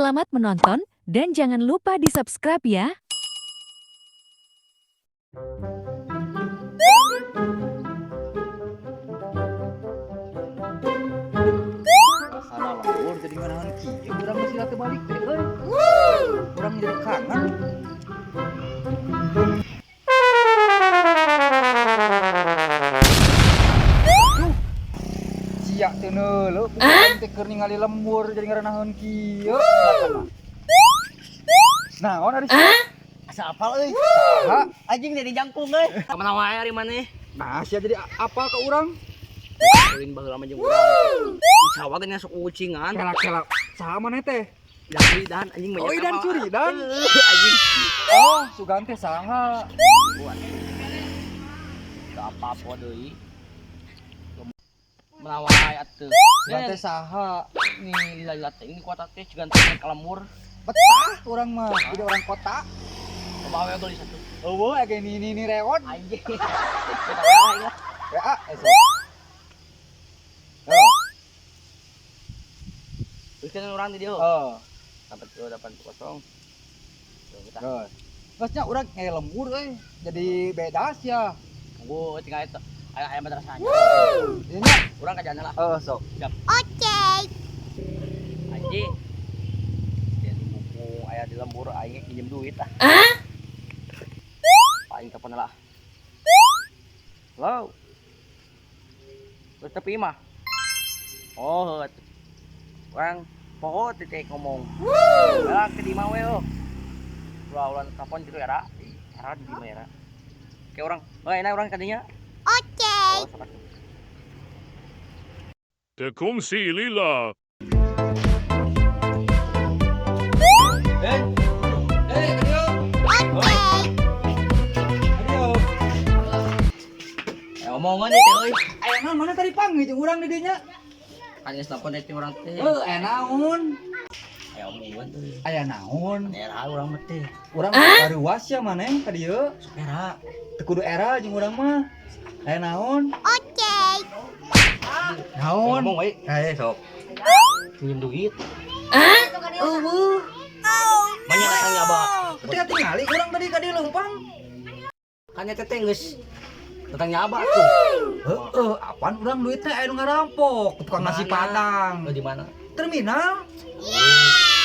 Selamat menonton dan jangan lupa di-subscribe ya. Rasana lembur jadi nganahan kieu urang geus teu balik teh euy. Urang jadi kangen. Duh. Sia teu neuleuh bukan teh keur ningali lembur jadi ngaranaheun kieu. Naon ari sia? Asa apal euy. Saha? Anjing jadi jangkung euy. Kamana wae ari maneh? Nah, sia jadi apa ke urang? Ulin baheula mah jeung urang. Di sawah ge sok ucingan. Kela-kela saha maneh teh? Dan dan anjing mah. Oh, Idan curi dan. Anjing. Oh, sugan teh saha? Teu apa-apa deui. Mana wae atuh. Sugan teh saha? Nih lila-lila teh ini kuat teh cigan teh ka lembur. Betah urang mah, jadi orang kota. Loba we geulis atuh. Eueuh aya ini rewon. Anjing. Kita wae lah. Ya, ah, esok. Oh, Terus urang di dieu. oh, 8 8 0. Tuh kita. terus. Terusnya urang kayak lembur euy, jadi beda ya. Tunggu tinggal itu. Aya aya madrasahnya. Ieu nya, Urang ka jana lah. oh, sok. Siap. Anjing. Jadi mumpung aya di lembur aing pinjem duit ah. Aing telepon lah. Halo. Terus tepi mah. Oh, urang poho titik ngomong. Lah ke di mana we oh. Ulah ulah telepon gitu ya, Ra. Era di mana ya, Ra? Kayak orang, oh enak orang kadinya. Oke. Oh, sok atuh. Tekumsi lila. Eh, eh, ayo. Oke. Ayo. Eh, omongan itu euy. Aya naon mana tadi panggil jeung urang di dinya? Kan geus telepon teh urang teh. Heuh, aya naon? Aya omongan euy. Aya naon? Era urang mah teh. Urang baruas ya maneh ka dieu. Sok era. Teu kudu era jeung urang mah. Aya naon? Naon? Ngomong we. Eh, sok. Pinjem duit. Eueuh. Banyak datangnya abah. Ketika tingali urang tadi ka dieu leumpang. Kan eta teh geus datangnya abah tuh. Heeh, apaan urang duitnya aya nu ngarampok, tukang nasi Mana? padang. Oh, di mana? Terminal.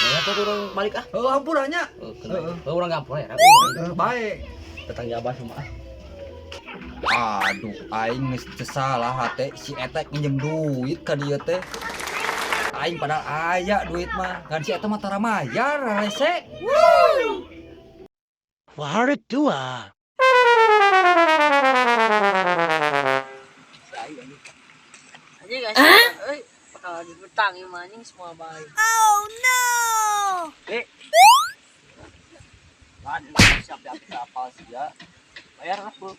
Mana tuh urang balik ah. Heuh, hampuranya. Heeh, Heeh. oh, urang gampang ya. Heuh, bae. Datangnya abah semua. Aduh, aing geus teu salah hate si eta nginjem duit ka dieu teh. Aing padahal aya duit mah, kan si eta mah tara mayar rese. Dua. Anjing guys, euy, bakal lagi hutang ieu mah anjing semua bae. Eh. Kan siap siap apal sih ya. Bayar lah, Bu.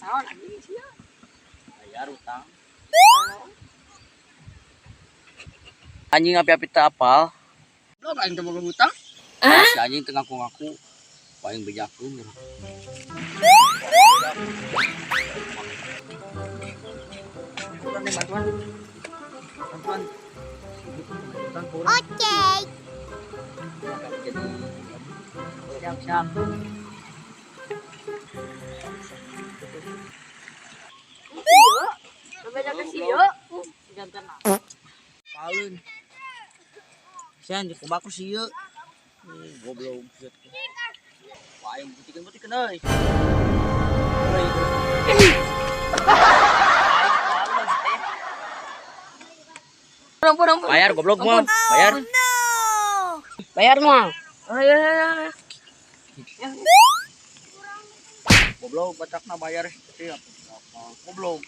Naon anjing sia? Bayar utang. Anjing api-api teu apal. Belum aing teh boga hutang. Si anjing teu ngaku-ngaku. Paling bejakeun. Bantuan nih, bantuan. Bantuan. Bantuan ke urang. Oke. Siap, siap. Ieu, beda ke sieu. Jantan. Paulun. Sian di kumaku sih ieu. Goblok. Wah, aing butikeun-butikeun euy. Euy. Ampun, ampun. Bayar goblok mah, bayar. Bayar mah. Oh iya iya iya. Goblok batakna bayar. Siap. Goblok.